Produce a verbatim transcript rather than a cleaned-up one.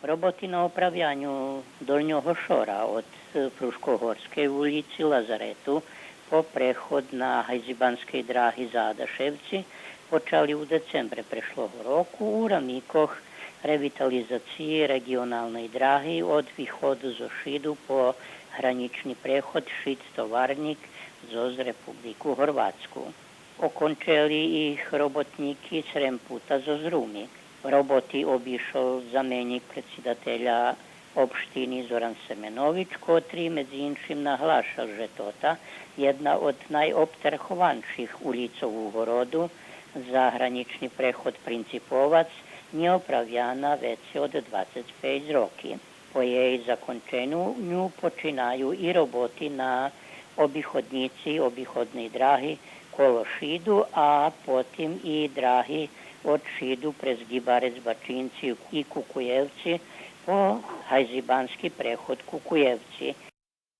Роботи на оправяню Долнього шора од Фрушкогорскей улїци Лазарету по преход на гайзибанскей драги за Адашевци почали у децембре прешлого року у рамикох ревитализациї реґионалней драги од виходу зо Шиду по гранїчни преход Шид-Товарнїк зоз Републику Горватску. Окончели их роботнїки срем пута зоз Руми. Роботи обишол заменїк предсидателя општини Зоран Семенович, котри, медзи иншим, наглашал же тота єдна од найобтерхованших улїцох у городу за гранїчни преход Принциповац нє оправяна вецей од двацец пейц роки. По єй законченю починаю и роботи на обиходнїци обиходней драги коло Шиду, а потим и драги од Шиду през Ґибарец, Бачинци и Кукуєвци по гайзибански преход Кукуєвци.